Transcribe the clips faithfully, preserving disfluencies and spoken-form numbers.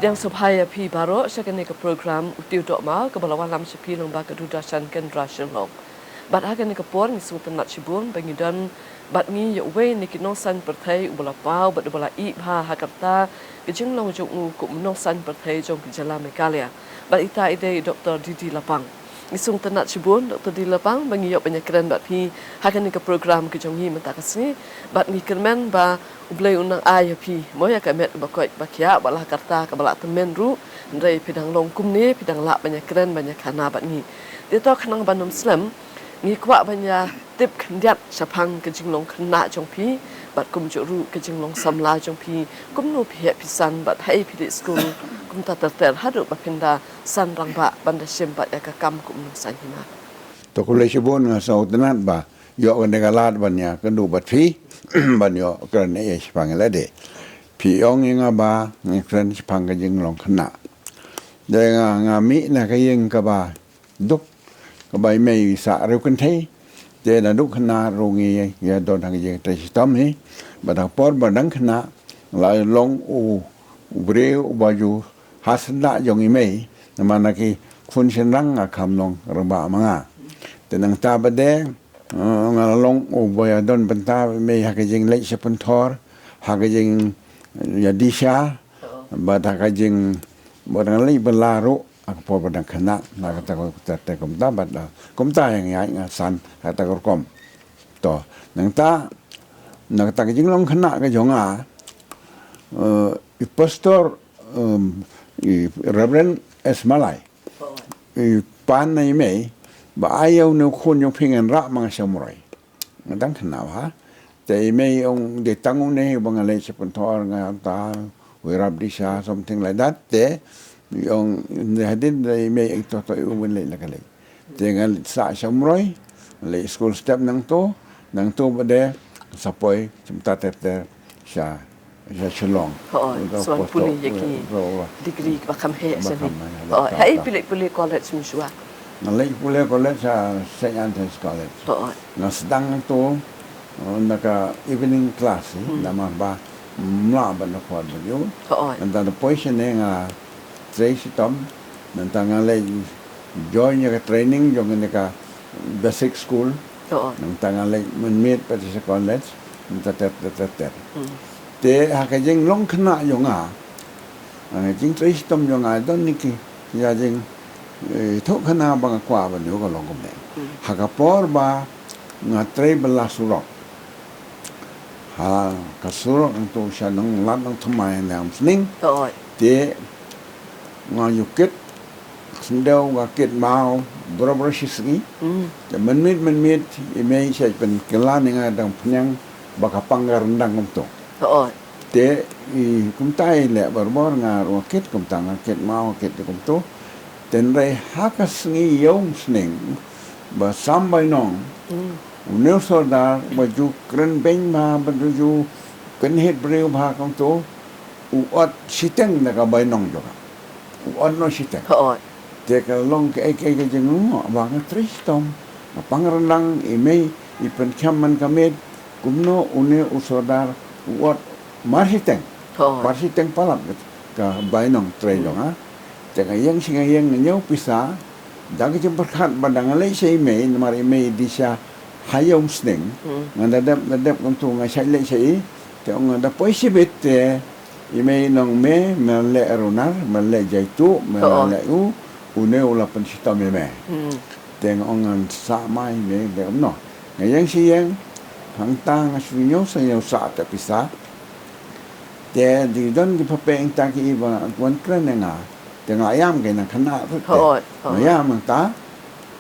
Pdiang sngewbha ïa phi baroh sha kane ka program U Tiew Dohma kaba la wanlam sha phi lyngba ka Doordarshan Kendra Shillong. Bad ha kane ka por ngi sngewtynnat shibun ba ngi don bad ngi ïa uwei na ki nongsan pyrthei uba la paw bad uba la ïeh bha ha ka rta ka jinglong jong u kum u nongsan pyrthei jong ka jylla Meghalaya. Bad ita i dei i Doktor D D Lapang. Ngi sngewtynnat shibun Doktor D D Lapang ba ngi ïoh ban ïakren bad phi ha kane ka program ka jong ngi mynta ka sngi. Bad ngi kyrmen ba U Blei un nang ai ïa phi mo ïa ka met ba koit ba khiah bad la ka rta kaba la tymmen ruh. Hynrei phi dang long kumne, phi dang lah ban ïakren ban ïakhana bad ngi. Te to khnang ban ym slem, ngi kwah ban ïa tip khyndiat shaphang ka jinglong khynnah jong phi bad kumjuh ruh ka jinglong samla jong phi, kumno phi heh phi san bad haei phi leit skul, kumta ter ter haduh ba phin da san rangbah ban da shim bad ïa ka kam kum u nongsan hima. To khublei shibun, nga sngewtynnat ba ïoh kane ka lad ban ïakynduh bad phi ban ïoh kren ïa shaphang ïa lade. Phi ong ïa nga ba ngi kren shaphang ka jinglong khynnah. Te nga, nga mih na ka ïing kaba duk, kaba i mei i sah riewkynthei. Te naduh khynnah ruh ngi ïa don ha ka jingtrei shitom hi. Bad ha ka por ba dang khynnah la long u, u briew uba ju ha syndah jong i mei. Namar na ki khun shynrang nga kham long rangbah ma nga. Te nangta ba dei, eh, nga la long uba ïa don bynta i mei ha ka jingleit sha pynthor, ha ka jing, eh, ïa disha, bad ha ka jing, bad nga leit bylla ruh ha ka por ba dang khynnah, na kata ka, kata ka kumta bad, eh, kumta ïa nga, nga san ha kata ka rukom. To, nangta, na kata ka jinglong khynnah ka jong nga, eh, i pastor, em, i Reverend S Malai, i pa na i mei, ba ai ïa une u khun jong phi ngan rah ma nga sha Umroi. Nga dang khynnah bha. Te i mei i ong dei tang une ba nga leit sha pynthor, nga ta, u ïarap disha, something like that. Te i ong, hadien da i mei i to to i u ban leit la ka leit. Te nga leit sah sha Umroi, leit skul step nangto, nangto ba dei sa poi, kumta ter ter sha, sha Shillong. Hooid, sa wan pule ïa ki degree ba kham heh shane. Hooid, haei phi leit pule college mynshuwa? Nga leit pule college sha Saint Anthony's College. Hooid. Nga sdang to, eh, na ka evening class, eh, namar ba ym lah ban afford bad ïoh. Hooid. Nangta da poi shane nga trei shitom, nangta nga leit join ïa ka training jong kane ka basic school. Hooid. Nangta nga leit mynmiet pat sha college, nangta ter ter ter ter. Hmm. Te ha ka jinglong khynnah jong nga, ha ka jingtrei shitom jong nga, don ne ki, ïa jing, eh, thoh khynnah ba nga kwah ban ïoh ka long kumne. Hmm. Ha ka por ba nga trei bylla surok. Ha ka surok hangto sha Nonglad Nongthymmai na Umsning. Hooid. Te nga ïoh kit, sngew nga kit maw, baroh baroh shi sngi. Hmm. Te mynmiet mynmiet i mei i sa pynkylla ïa nga da ka phniang ba ka pang ka ryndang kumto. Hooid. Te i kumta i leh barabor, nga ruh nga kit kumta, nga kit maw, nga kit kumto. Te hynrei ha ka sngi ïew umsning ba Sam Bainong, hmm, une u sordar ba ju kren beiñ bha, ba ju, ju kynhit briew bha kumto, u ot shiteng na ka bainong jong nga. U ot noh shiteng. Hooid. Te ka long kaei kaei ka jinglong ba nga trei shitom. Nga pang ryndang, i mei i pynkham man ka miet, kumno une u sordar u ot mar shiteng. Hooid. Mar shiteng palat ka bainong trei jong nga. Te nga ïeng shi nga ïeng, nga ñiew pisa, da ka jingpyrkhat ba dang leit sha i mei, namar i mei i die sha ha ïew umsning. Hmm. Nga da dep, da dep kumto nga shait leit sha i, te ong nga da poi shibit te i mei i ong me, me leh runar, me leh jaituh, me leh u, une u la pynshitom ïa me. Hmm. Te nga ong ngan sah mai me, te kumno. Nga ïeng shi ïeng, hangta nga shu ñiew sa ñiew sah te pisa. Te dei don ki pape ïa kita ki ba wan kren ïa nga. Te nga ïam, ka nang khynnah ruh te. Hooid, hooid. Nga ïam hangta.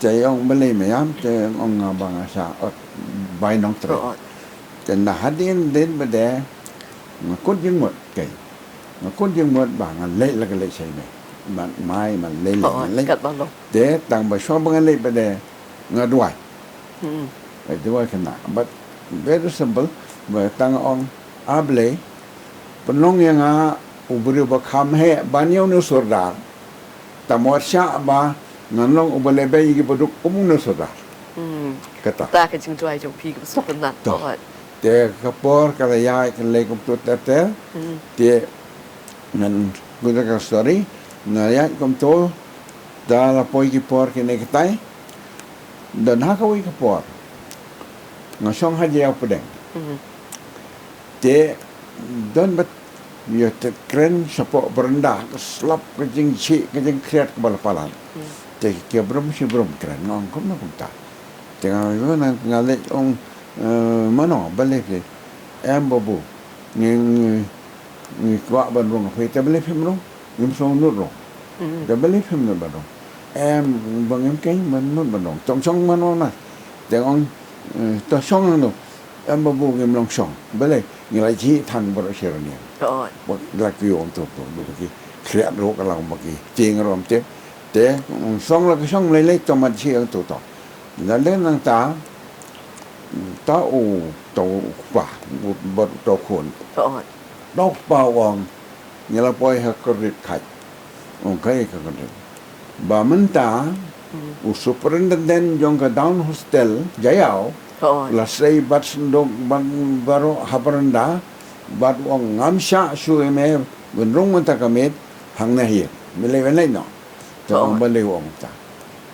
Te i ong balei me ïam, te ong nga ba nga sa ot bainong trei. Hooid. Te na hadien dien ba dei nga kut jingmut kei. Nga kut jingmut ba ngan leit la ka leit sha i mei. Ban mai, ban leit la ka leit. Hooid, katba long. Te tang ba shuwa ba ngan leit ba dei nga duwai. Hmm. Nga duwai khynnah. But very simple, ba tang ong, A Blei, pynlong ïa nga u briew ba kham heh ban ïa une u sordar. Tang ba wat shah ba ngan long uba leh beiñ ïa ki baduk kum une u sordar. Hmm. Kata. Kata ka jingduwai jong phi kaba sngewtynnat. To. Hooid. Te ka por ka la ïaid ka lei kumto ter ter. Hmm. Te ngan Kata ka story, nga ïaid kumto, da la poi ki por kine kitai, don ha kawei ka por. Nga shong ha Jaiaw Pdeng. Mhm. Te, don bad, ïa te kren shapoh baranda, ka slap ka jingshih, ka jingkhriat kaba la palat. Mhm. Te ki brum shi brum kren, nga ong kumno kumta. Te nga, nga, nga leit ong, eh, mano, balei phi. Em babu, ngi, ngi, ngi kwah ban rung, phi te balei phim rung. Ngim shong nud ruh. Mm. Te balei phim nud ban rung. Em, ba ngim keiñ ban nud ban rung. Tong shong ban wan na. Te ong, eh, to shong hangno. Em babu ngim long shong. Balei ngi la jhieh than baroh shi raniang. Hooid. Bad la kiew ong to to. Bad ki khriat ruh ka la ong ba ki tieng ruh ym tip. Te ong shong la ki shong lei lei to mat jhieh ong to to. La lei nangta. Ta u, ta u kpa. Bad ta u khun. Hooid. Ta u kpa u ong. Ngi la poi ha Kordit Khaid. Ong kai ka Kordit. Ba mynta, u superintendent jong ka Down Hostel, Jaiaw, la sei bad senduk bad baroh ha baranda, bad u ong ngam shah shuh ïa me, ban rung mynta ka miet, hangne hi. Me lei ban leit noh. Te ong balei u ong ta.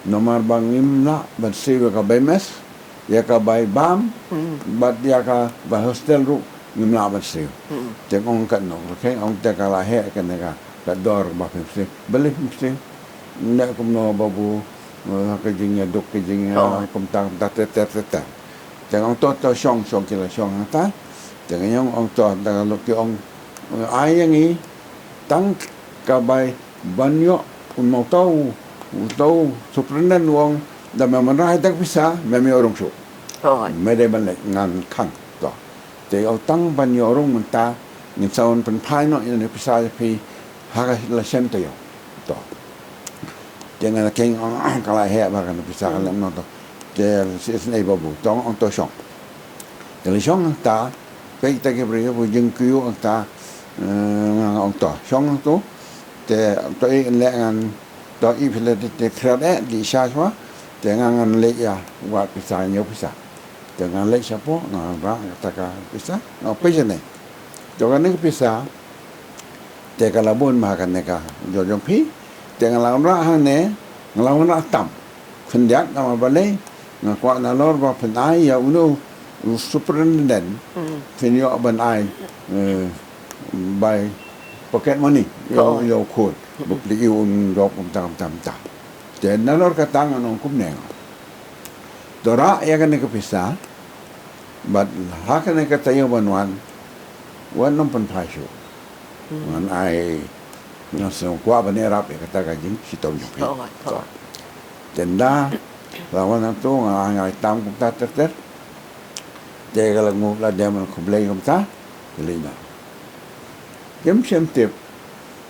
Namar ba ngim lah ban siew ïa ka bai mess, ïa ka bai bam, bad ïa ka bai hostel ruh ngim lah ban siew. Te ong katno, okay, ong te ka la heh kane ka, ka dor ba phim siew. Balei phim siew. Ne kumno babu, eh, ka jingïaduk, ka jingïa, kumta, kumta, ter, ter, ter, ter. Te ong to, to shong, shong ki la shong hangta. Te nga ong to, te ka lok ki ong, eh, ai ïa ngi, tang ka bai ban ïoh, un mawtaw, u taw, superintendent u ong, da me wanrah ïa ka pisa, mem ïoh rung shuh. Me dei ban leit ngan khang, to. Te ong tang ban ïoh rung mynta, ngin sa wan pynphai noh ïa ka pisa ïa phi, ha ka la shen taïew. To. Te nga la khein ong, ka la heh ba ka pisa ka lem noh to. Te shisnei babu, to ong to shong. Te la shong hangta, peit kita ki briew, ba jingkyrkhu hangta, eh, nga ong to. Shong hangto, te to i leh ngan, to i phi leh te khriat eh, dih sha shuwa, te nga ngan leit ïa, wad pisa, ñiew pisa. Te ngan leit shapoh, nga wanrah kata ka pisa, nga peit shane. To kane ka pisa, te ka la bun ma kane ka jong jong phi, te nga la wanrah hangne, nga la wanrah tam. Khyndiat namar balei, nga kwah nalor ba phin ai ïa uno u superintendent, phin ïoh ban ai, eh, bai pocket money, ïa u, ïa u khun. Ba phi ïoh un dok kumta, kumta, kumta. Te nalor kata ngan ong kumne nga. To rah ïa kane ka pisa, bad ha kane ka taïew ban wan, wat nym pynphai shuh. Ngan ai, ngan sngewkwah ban ïarap ïa kata ka jingshitom jong phi. Te ynda la wan hangto nga ai tam kumta ter ter. Te ka la ngup la dem khublei kumta. Te leit noh. Kim shym tip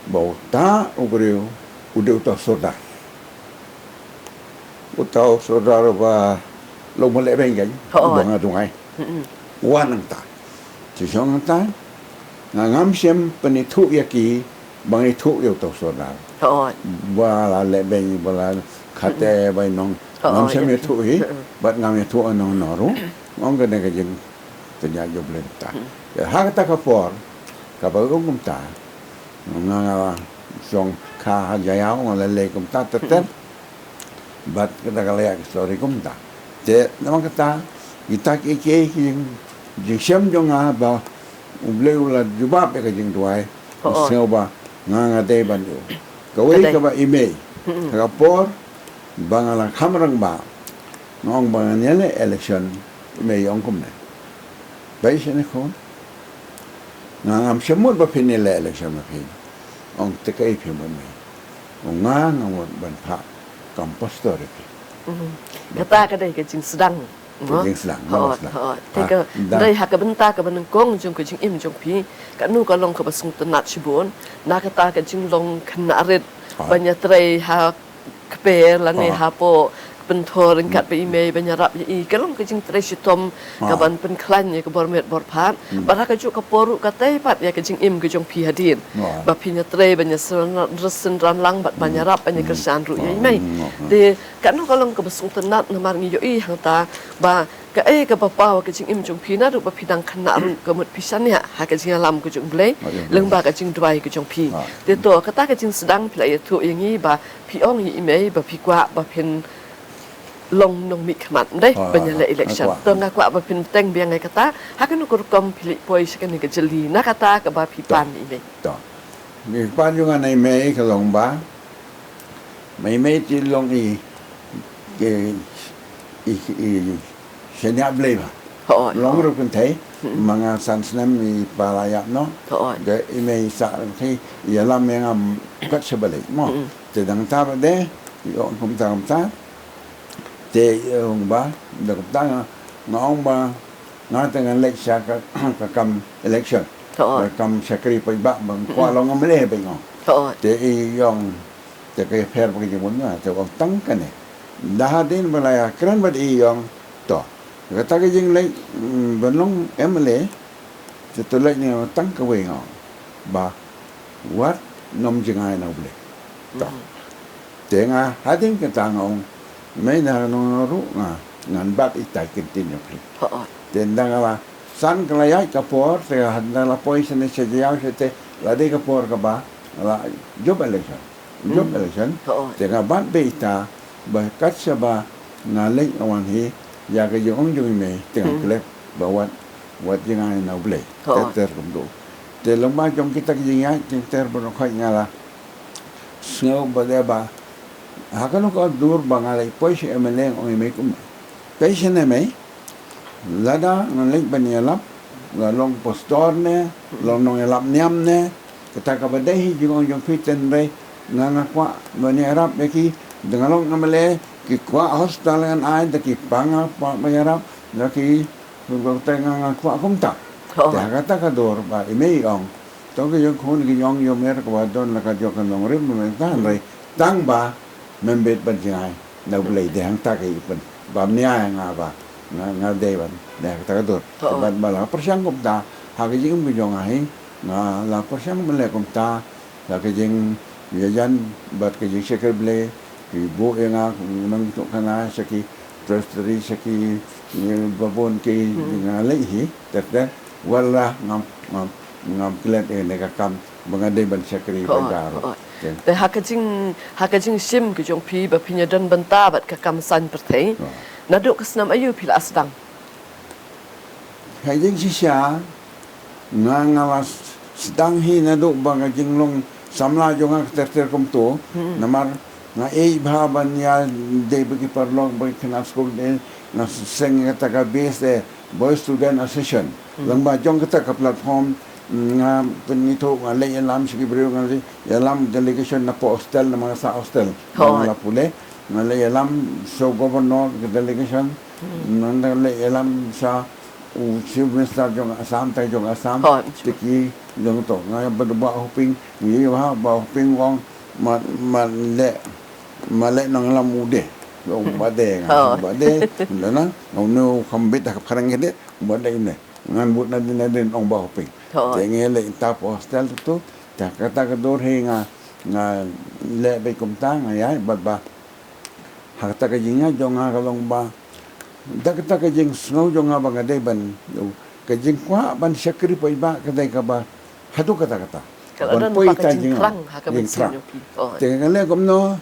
ba uta u briew u dei uta u sordar. Uta u sordar ba long ba lehbeiñ kein, ba nga dungai. Wan hangta. Te shong hangta. Nga ngam shym pynithuh ïa ki ba nga ithuh ïa uta u sordar. Ba la lehbeiñ, ba la khate, ba i nong. Ngam shym ithuh hi, bad ngam ithuh ïa nong nong ruh. Ong kane ka jing Te ïa jubab ta. Te ha kata ka por, kaba ong kumta, nga, nga shong kha ha Jaiaw, nga la leh kumta ter ter. Bad kata ka la ïa ka story kumta. Te namar kata, kita kiei kiei ki jing, jingshem jong nga ba U Blei u la jubab ïa ka jingduwai. Sngewbha nga, nga dei ban ïoh. Kawei kaba i mei. Ha ka por ba nga la kham rangbah, nga ong ba ngan ïaleh election, i mei i ong kumne. Ba i shane khun. Nga ngam shym mut ba phin ïaleh election ma phi. Ong te kaei phi mut mei. Ong nga nga mut ban phah kam pastor ïa phi. Kata ka dei ka jingsdang. Ka jingsdang, nga sdang. Te ka dei ha ka bynta kaba nyngkong jong ka jingim jong phi. Kano ka long kaba sngewtynnat shibun. Na kata ka jinglong khynnah rit ban ïatrei ha kper lane hapoh pynthor ryngkat bad i mei ban ïarap ïa i, ka long ka jingtrei shitom kaban pynkhlaiñ ïa ka bor met bor phad. Bad ha kajuh ka por ruh ka tei pat ïa ka jingim ka jong phi hadien. Ba phi ïatrei ban ïasynran, ïasynran lang bad ban ïarap ban ïakyrshan ruh ïa i mei. Te kano ka long kaba sngewtynnat namar ngi ïohi hangta ba Kaei kaba paw ka jingim jong phi naduh ba phi dang khynnah ruh, ka mut phi shaniah ha ka jingïalam ka jong U Blei lyngba ka jingduwai ka jong phi. Te to, kata ka jingsdang phi la ïathuh ïa ngi ba phi ong ïa i mei ba phi kwah ba phin long nongmihkhmat, ym dei, ban ïaleh election. To nga kwah ba phin bteng biang ïa kata, ha kano ka rukom phi leit poi sha kane ka jylli na kata kaba phi pan ïa i mei? To, ngi pan jong nga na i mei ka long ba, mei mei te long i, i, i, i shaniah Blei ba. Hooid. Long ruh kynthei, ma nga san snem i pa la ïap noh. Hooid. Da i mei sa ruh kynthei, ïalam ïa nga kat shaba leit mo. Te dang ta ba de, i ong kumta kumta. Te i ong ba, da kumta nga, nga ong ba, nga te ngan leit sha ka, ka kam election. Hooid. Ka kam shakri paidbah ba nga kwah long M L A ba i ong. Hooid. Te i ong, te ka pher ba ka jingmut nga, te ong tang kane. Da hadien ba la ïakren bad i ong, to. Kata ka jingleit, mm, ban long M L A, te to leit ne tang kawei nga ong. Ba, wat nym jngai na U Blei. To. Te nga hadien kata nga ong, mei na nong ruh nga, ngan bat ita kin tin ïa phi. Hooid. Te nda nga la, san ka la ïaid ka por, te nda la poi shane sha Jaïaw sha te, la dei ka por kaba, la jop election. Jop election. Hooid. Te nga bat beit ita, ba kat shaba nga leit nga wan hi, ïa ka jingong jong i mei, te nga klet, ba wat, wat jngai na U Blei. Hooid. Ter ter kumto. Te lyngba jong kita ki jingïaid, ter ter ba nga khot nga la sngew ba dei ba, ha kano ka dur ba nga leit poi sha M L A nga ong i mei kumne. Pei shane mei, lada ngan leit ban ïalap, nga long pastor ne, long nongïalap niam ne, kata kaba dei hi jingong jong phi, hynrei nga nga kwah ban ïarap ïa ki, da nga long M L A, ki kwah hospital ngan ai, da ki pang nga kwah ban ïarap, da ki, kata nga nga kwah kumta. Hooid. Te ha kata ka dur ba i mei i ong, to ki jong khun ki jong ïomer kaba don la ka jong ka nongrim ba mynta, hynrei tang ba mem bit ban jngai na U Blei, dei hangta ka i pyn, bam nia ïa nga ba nga, nga dei ban, dei hangta ka dur. Hooid. Te ban ba la pyrshang kumta ha ka jingim ka jong nga hi, nga la pyrshang ban leh kumta ha ka jingïajan bad ka jingshakri Blei, ki buh ïa nga nongtuh khana sha ki trustee, sha ki, eh, babun ki, nga leh hi ter ter, wat la ngam, ngam, ngam klet ïa kane ka kam ba nga dei ban shakri paidbah ruh. Te ha ka jing, ha ka jingshim ka jong phi ba phin ïadon bynta bad ka kam saiñ pyrthei, naduh ka snem aïu phi la sdang? Ha jingshisha nga, nga la sdang hi naduh ba ka jinglong samla jong nga ka ter ter kumto. Namar nga ïeit bha ban ïa dei bad ki paralok, bad ki khynnah skul, te nga seng ïa kata ka B S A, Boy Student Association. Lyngba jong kata ka platform, nga pynithuh, nga leit ïalam sha ki briew, nga leit ïalam delegation na poh hostel, namar nga sah hostel. Hooid. Nga la pule, nga leit ïalam sha u governor ka delegation, nga leit ïalam sha u Chief Minister jong Assam, te jong Assam, te ki jong to, nga ïa ba, Bah Hoping, nga ïa ba, Bah Hoping u ong, ma, ma leh, ma leh nang lam u de. U ba de, nga ba de, nda na, nga une u kham bit ha ka phareng kine, u ba de une. Ngan bud nadien nadien, ong Bah Hoping. Te nga leit ta poh hostel tu, te kata ka dur hi nga, nga leh beit kumta, nga ïaid bad ba. Ha kata ka jingïaid jong nga ka long ba, da kata ka jingsngew jong nga ba nga dei ban, ka jingkwah ban shakri paidbah ka dei kaba haduh katta katta. Ka la don ba ka jingthrang ha ka mynsiem jong phi. Te nga leh kumno,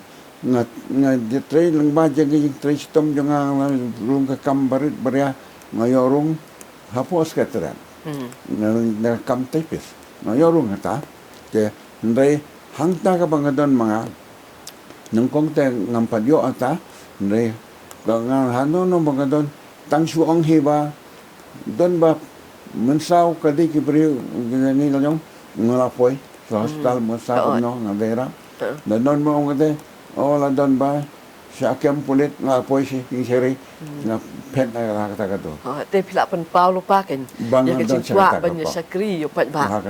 nga, nga trei lyngba jong ka jingtrei shitom jong nga, nga rung ka kam barit baria, nga ïoh rung hapoh Secretariat. Nga, nga kam typist. Nga ïoh rung kata. Te hynrei hangta kaba nga don ma nga, nyngkong te ngam pat ïoh ata, hynrei ka nga hano hano ba nga don, tang shu ong hi ba don ba mynsaw ka dei ki briew, ki ni ka jong, nga la poi sha hospital mynsaw kumno, nga dei rap. Da don ba ong kata, o la don ba sha kem pulit, nga poi shi, ing seri, nga phet na ka kata ka dur. Te phi la pynpaw lypa kein ïa ka jingkwah ban ïa shakri ïa u paidbah.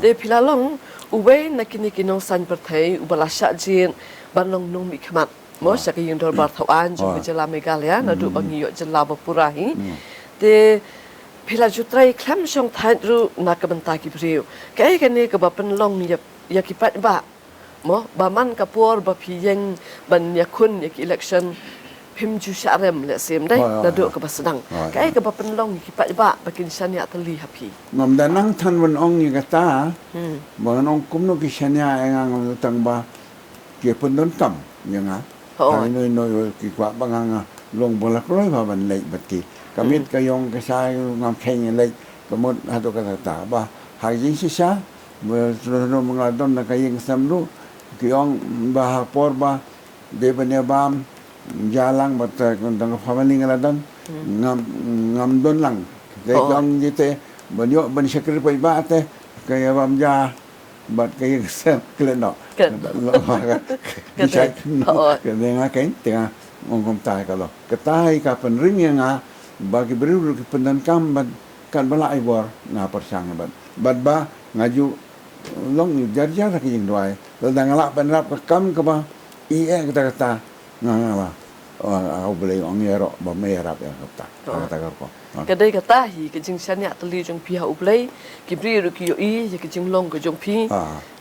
Te phi la long uwei na kine ki nongsaiñ pyrthei uba la shah jied ban long nongmihkhmat mo sha ka ïing dorbar thaw aiñ jong ka jylla Meghalaya naduh ba ngi ïoh jylla ba pura hi. Te phi la ju trei khlem shong thait ruh na ka bynta ki briew. Kaei kane kaba pynlong ïa, ïa ki paidbah mo, ba man ka por ba phi ïeng ban ïakhun ïa ki election, phim ju shah rem lehse, ym dei, naduh kaba sdang. Kaei kaba pynlong ïa ki paidbah ba kin shaniah tylli ha phi? Ngam da nang than ban ong ïa kata, ba ngan ong kumno ki shaniah ïa nga, ngam da tang ba ki pyndonkam ïa nga. Hooid. Hynrei ki kwah ba nga, nga long ba la kloi ba ban leit bad ki. Ka miet ka ïong ka shai ngam kheiñ ïa leit, ka mut haduh katta katta. Ba ha ka jingshisha, ba shu shu ma nga la don na ka ïing sem ruh, ki ong ba ha por ba dei ban ïa bam ja lang bad, eh, tang ka family nga la don, ngam, ngam don lang. Te ki ong jite ban ïoh ban shakri paidbah te ka ïa bam ja bad ka ïing sem klet noh. Klet. Ka dei nga kein te nga ong kumta ka long. Kata hi ka pynring ïa nga ba ki briew ruh ki pyndonkam bad katba lah i bor nga pyrshang bad, bad ba nga ju long jar jar ha ka jingduwai. Lada nga lah ban ïarap ka kam kaba i eh kata kata, nga nga la, oh, ah, U Blei ong ïaroh ba me ïarap ïa kata. Ka dei kata hi ka jingshaniah tylli jong phi ha U Blei. Ki briew ruh ki ïohi ïa ka jinglong ka jong phi.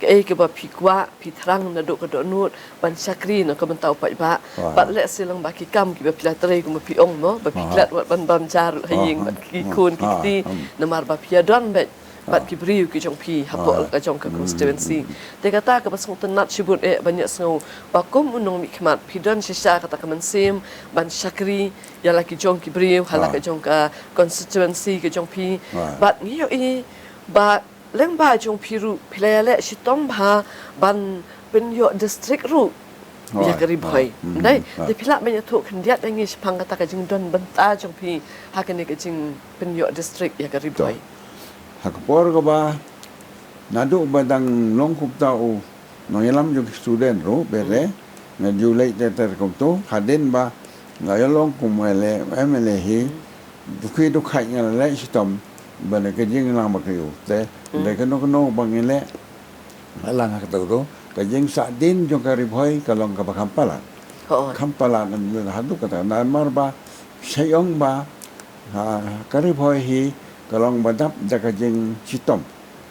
Kaei kaba phi kwah, phi thrang naduh ka dohnud ban shakri na ka bynta u paidbah. Bad lehse long ba ki kam kiba phi la trei kumba phi ong mo, ba phi klet wat ban bam ja ruh ha ïing bad ki khun ki kti, namar ba phi ïa don beit bad ki briew ki jong phi hapoh la ka jong ka constituency. Te kata kaba sngewtynnat shibun eh ban ïa sngew ba kum u nongmihkhmat phi don shisha kata ka mynsiem ban shakri ïa la ki jong ki briew ha la ka jong ka constituency ka jong phi. Bad ngi ïohi ba lyngba jong phi ruh phi la ïaleh shitom bha ban pynïoh district ruh ïa ka Ri Bhoi. Ym dei, te phi lah ban ïathuh khyndiat ïa ngi shaphang kata ka jingdon bynta jong phi ha kane ka jingpynïoh district ïa ka Ri Bhoi. Ha ka por kaba naduh ba dang long kumta u nongïalam jong ki student ruh, bad nga ju leit ter ter kumto, hadien ba nga ïalong kum MLA, MLA hi, dukhi dukhait nga la leh shitom ba na ka jingïalang ba ka ïoh te, da kano kano ba ngi leh lang ha kato kato, ka jingsahdien jong ka Ri Bhoi ka long kaba kham palat. Kham palat haduh katta, namar ba sha ïong ba ha ka Ri Bhoi hi ka long ba dap da ka jingshitom.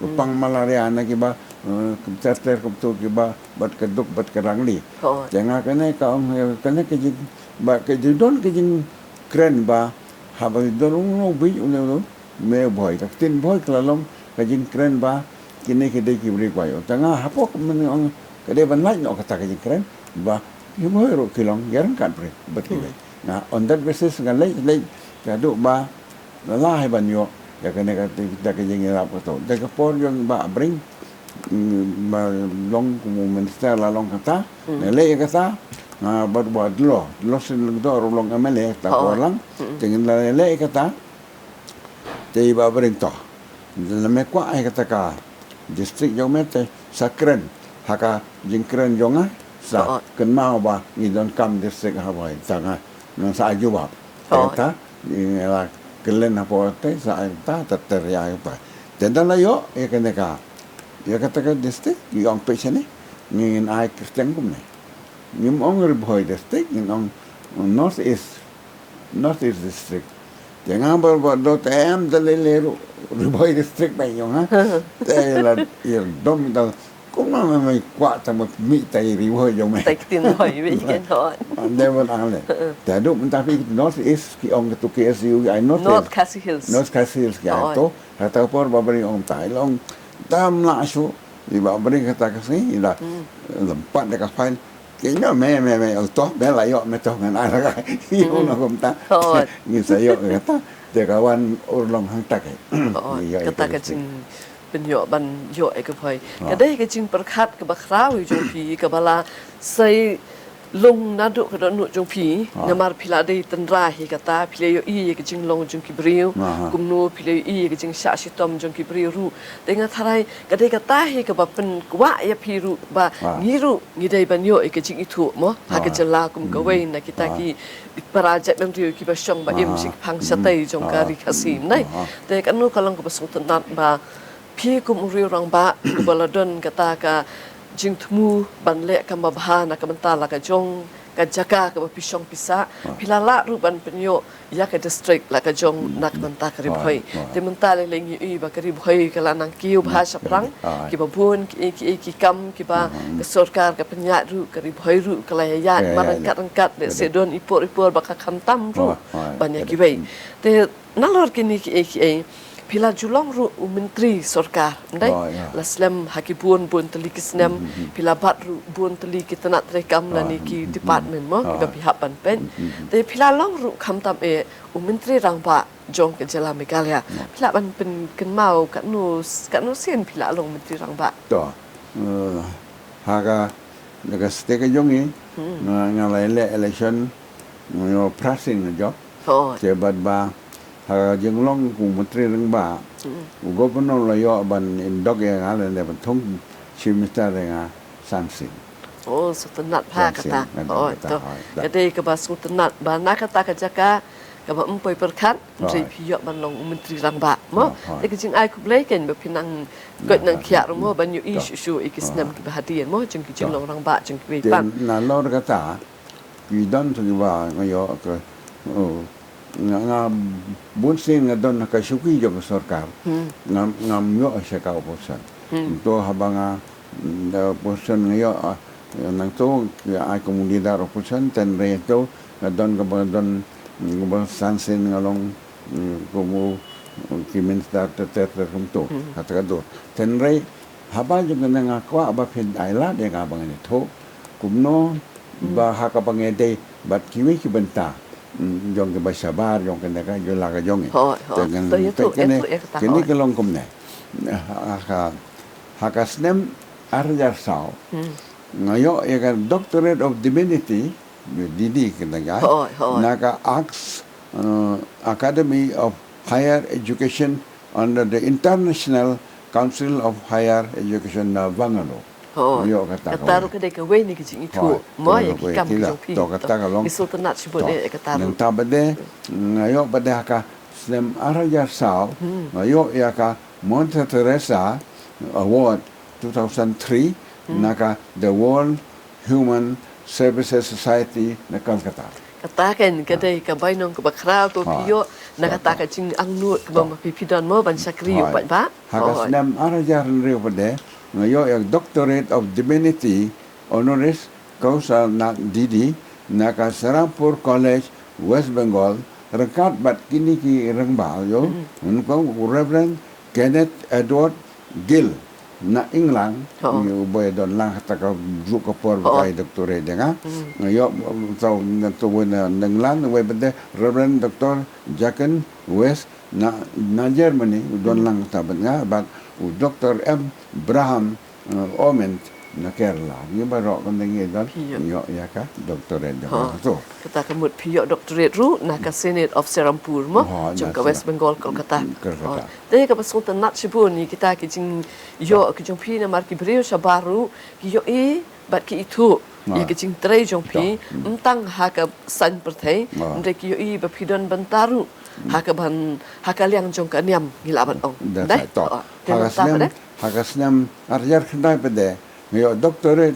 Ba pang malaria na kiba, eh, ter ter kumto kiba bad ka duk bad ka rangli. Te nga kane ka ong, eh, kane ka jing, ba ka jingdon ka jingkren ba haba don u nongbit u ne u me Bhoi, ka ktien Bhoi ka la long ka jingkren ba kine ki dei ki briew kwai. Te nga hapoh ka mane ong ka dei ban lait noh kata ka jingkren ba ki Bhoi ruh ki long ki ryngkat briew bad ki dei. Nga on that basis nga leit leit ka duh ba la la hi ban ïoh ïa kane ka, ka jingïarap kato. Da ka por jong Bah Bring, mm, ba long kum u minister la long kata, nga leh ïa kata, nga bad ba dlo, dlo sien long to ruh long MLA ta por lang, te ngin la leh ïa kata, te i Bah Bring to. Lada me kwah ïa kata ka district jong me te sa kren ha ka jingkren jong nga, sa kynmaw ba ngi donkam district ha Bhoi, ta nga ngan sa ai jubab. Te ta ngi la kyllen hapoh te sa ai ta ta ter ïa ai pa. Te da la ïoh ïa kane ka, ïa kata ka district ngi ong peit shane, ngin ai kyrteng kumne. Ngim ong Ri Bhoi District, ngin ong North East, North East District. Te nga ba ba dot em da lei lei ruh Ri Bhoi District ba ïong ha. Te la ïa dom da kumno me me kwah ta me mih ta i Ri Bhoi jong me. Ta i ktien Bhoi, me ken hoi. Ande ban ang le. Te haduh mynta phi North East ki ong katu KSU ki ai North East. North Khasi Hills. North Khasi Hills ki ai to. Hata por Bah Bring ong ta i long tam la shu. I Bah Bring kata ka sngi i la lympat da ka file. Ki ong me me me ong to me la ïoh me to ngan ai la ka. I ong na kumta. Ngi sa ïoh kata. Te ka wan urlong hangta ka. Kata ka jing pynïoh ban ïoh ïa ka Bhoi. Ka dei ka jingpyrkhat kaba khraw ïa jong phi kaba la sei lung naduh ka dohnud jong phi, namar phi la dei tynrai hi kata, phi la ïohi ïa ka jinglong jong ki briew, kumno phi la ïohi ïa ka jingshah shitom jong ki briew ruh. Te nga tharai ka dei kata hi kaba pynkwah ïa phi ruh ba ngi ruh ngi dei ban ïoh ïa ka jingithuh mo ha ka jylla kum kawei na kita ki para jaitbynriew kiba shong ba im sha ki phang shatei jong ka Ri Khasi, nai. Te kano ka long kaba sngewtynnat ba phi kum u riew rangbah uba la don kata ka jingthmu ban leh kam ba bha na ka bynta la ka jong ka jaka kaba phi shong phi sah, phi la lah ruh ban pynïoh ïa ka district la ka jong na ka bynta ka Ri Bhoi. Te mynta lei lei ngi ïohi ba ka Ri Bhoi ka la nang kiew bha shaphrang kiba bun ki, ki, ki kam kiba ka sorkar ka pynïaid ruh, ka Ri Bhoi ruh ka la ïaid ma ryngkat ryngkat, lehse don i por i por ba ka kham tam ruh ban ïa kiwei. Te nalor kine kiei kiei, phi la ju long ruh u myntri sorkar, ym dei? La slem ha ki bun bun tylli ki snem, phi la bat ruh bun tylli ki tnat treikam lane ki department mo kiba phi hap ban peit. Te phi la long ruh khamtam eh u myntri rangbah jong ka jylla Meghalaya. Phi lah ban pynkynmaw katno, katno sien phi la long myntri rangbah? To, ha ka, ka state ka jong ngi nga, nga la leh election, nga ïoh phra sien nga jop. Te bad ba ha ka jinglong u myntri rangbah, u governor la ïoh ban indok ïa nga lane ban thung chief minister ïa nga san sien. Oh, sngewtynnat bha kata. Oh, to. Ka dei kaba sngewtynnat ba na kata ka jaka kaba ym poi pyrkhat, hynrei phi ïoh ban long u myntri rangbah mo. Te ka jingai khublei kein ba phi nang koit nang khiah ruh mo ban ïohi shuh shuh ïa ki snem kiba hadien mo jong ki jinglong rangbah jong kiwei pat. Nalor kata ki don tu kiba nga ïoh ka, nga, nga bun sien nga don ka shuki jong ka sorkar. Ngam, ngam ïoh sha ka opposition. To haba nga da opposition nga ïoh, nangto ki ai kum u leader opposition, hynrei to nga don kaba, don kaba san sien nga long kum u ki minister ter ter ter kumto. Kata ka dur. Hynrei haba jong kane nga kwah ba phin ai lad ïa nga ba ngan ïathuh kumno ba ha kaba ngi dei bad kiwei ki bynta jong kiba shabar jong kane ka jylla ka jong ngi. Hooid, hooid. Te ngan peit kane, kane ka long kumne. Ha ka, ha ka snem ar hajar saw nga ïoh ïa ka Doctorate of Divinity, D D kane ka, na ka Axe Academy of Higher Education under the International Council of Higher Education na Bangalore. Nga ïoh kata ka wei. Kata ruh ka dei kawei na ki jingithuh mo ïa ki kam ki jong phi. To kata ka long. Ngi sngewtynnat shibun ïa kata ruh. Nangta bad de nga ïoh bad de ha ka snem ar hajar saw nga ïoh ïa ka Mother Teresa Award two thousand three na ka The World Human Services Society na Kolkata. Kata kan ka dei ka bainong kaba khraw kaba phi ïoh na kata ka jingangnud kaba ma phi phi don mo ban shakri u paidbah. Ha ka snem ar hajar hynriew bad de nga ïoh ïa Doctorate of Divinity honoris causa na D D na ka Serampore College, West Bengal, ryngkat bad kine ki rangbah ïoh, u Reverend Kenneth Edward Gill na England, uba ïadon lang ha kata ka juh ka por ba ka ai doctorate ïa nga. Nga ïoh, to, na, to, na England, wei bad de Reverend Doctor Jacques West na, na Germany, u don lang ha kata bad nga, bad u Doctor M Braham Oment na Kerala. Ngi baroh kane ngi don ïoh ïa ka doctorate jong nga. To kata ka mut phi ïoh doctorate ruh na ka Senate of Serampore mo, jong ka West Bengal, Kolkata. Te kaba sngewtynnat shibun ïa kita ki jingïoh ki jong phi namar ki briew shabar ruh ki ïohi bad ki ithuh ïa ki jingtrei jong phi, ym tang ha ka saiñ pyrthei, hynrei ki ïohi ba phi don bynta ruh ha ka ban, ha ka liang jong ka niam ngi lah ban ong. Dei to. Ha ka snem, ha ka snem ar hajar khyndai bad de nga ïoh doctorate